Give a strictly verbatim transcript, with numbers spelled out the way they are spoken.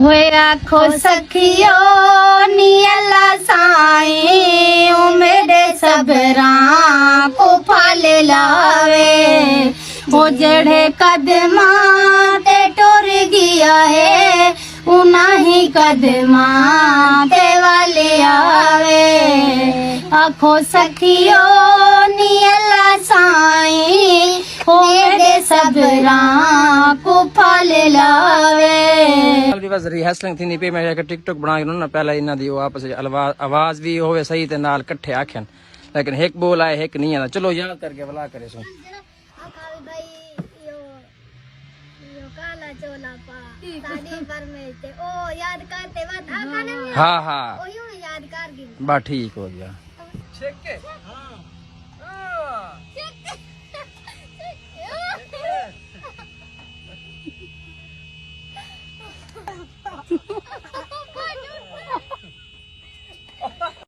ہوئے آکھو سکھیو، نی اللہ سائیں، او میݙے صبراں کوں پھل لاوے۔ او جیڑھے قدماں تے ٹر ڳیا ہے، انہاں ہی قدماں تے ول آوے۔ آکھو سکھیو، نی اللہ سائیں، او میݙے صبراں کوں پھل لاوے۔ ویورز، ریہرسلنگ تھیندی پئی، میں آکھیا ٹک ٹک بݨا کے ݙینداں، پہلے انہاں دی او آپس وچ الوا-، آواز وی ہووے صحیح تے نال کٹھے آکھن، لیکن ہک ٻول آئے، ہک نہیں آندا۔ چلو یاد کر کے ولا کرے سوں۔ آکھا وی بھائی، ایہو، ایہو کالا چولا پا، ساݙی فرمائش تے او یاد کر تے وت آکھا نہ۔ ہاں، ہاں۔ او یوں یاد کر گھن۔ بس ٹھیک ہو ڳیا۔ چھک کے؟ ہاں۔ ہاں۔ چھک۔ چھک۔